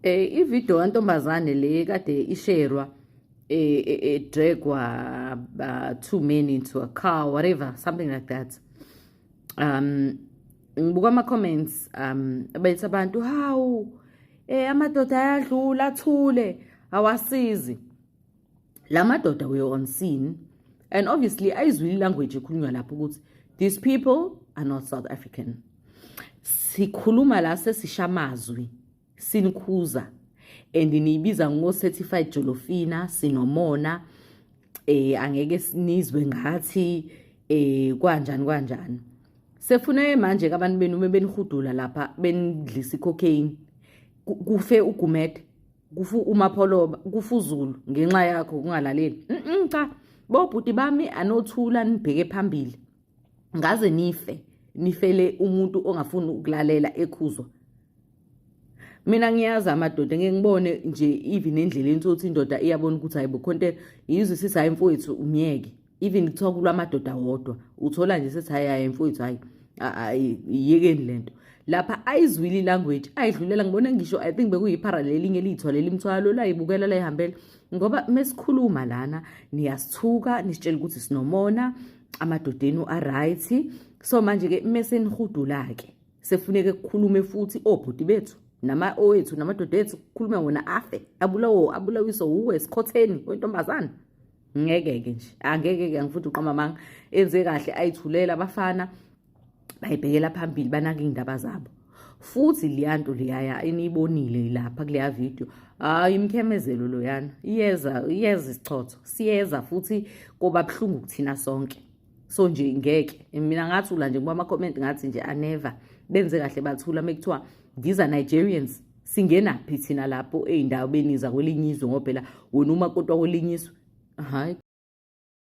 Ividiyo kantombazane le kade isherwa dragwa two men into a car, whatever, something like that. Ngibuka ama comments bethi abantu, hawu, amadoda ayadlula athule, awasizi. La madoda were on scene and obviously ayizwile language ekhulunywa lapho ukuthi these people are not South African. Sikhuluma la sesisha amazwi, sinikhuza and niyibiza ngo-certified jolofina, sinomona, angeke sinizwe ngathi kwanjani kwanjani. Sefune manje ke abantu benu benihudula lapha, benidlisa icocaine, kufe uGumede, kufu uMapholoba, kufu uZulu ngenxa yakho kungalaleli. Cha bobhuti bami, anothula nibheke phambili, ngaze nife, nifele umuntu ongafuni ukulalela ekhuzwa. Mina ngiyazi amadoda, ngeke ngibone nje even endleleni sokuthi indoda iyabona ukuthi hayibo khonto yizwe, sithi hayi mfowethu, umyeke. Even kuthiwa kulwa amadoda wodwa, uthola nje sethi hayi, hayi mfowethu, hayi, yekeni lento lapha. Ayizwile ilanguage, ayidlulela. Ngibone ngisho, I think bekuyiphara lelinye eliyithwalela imithwalo, layibukela, layihambela, ngoba mesikhuluma lana niyasithuka, nisitshela ukuthi sinomona, amadoda enu a-right. So manje-ke mese nihudula-ke, sefuneke kukhulume futhi obhuti bethu nama owethu namadoda ethu, kukhulume wona, afe, abulawo, abulawiswe uwe sikhotheni wentombazane. Ngeke-ke nje, angeke-ke, angifuni uqamba amanga. Enze kahle ayithulela abafana, bayibhekela phambili, banake iy'ndaba zabo. Futhi leya nto leyaya eniyibonile lapha kuleya video, hayi, imkhemezelo loyana, iyeza, iyeza, isichotho siyeza futhi, koba buhlungu kuthina sonke. So nje ngeke mina ngathula nje kuba ama-comment, ngathi nje aneva, benze kahle bathula. Mekuthiwa these are Nigerians, singenaphi thina lapho ey'ndawo beniza kwelinye izwe? Ngoba phela wena umakoti wakwelinye izwe, hhayi.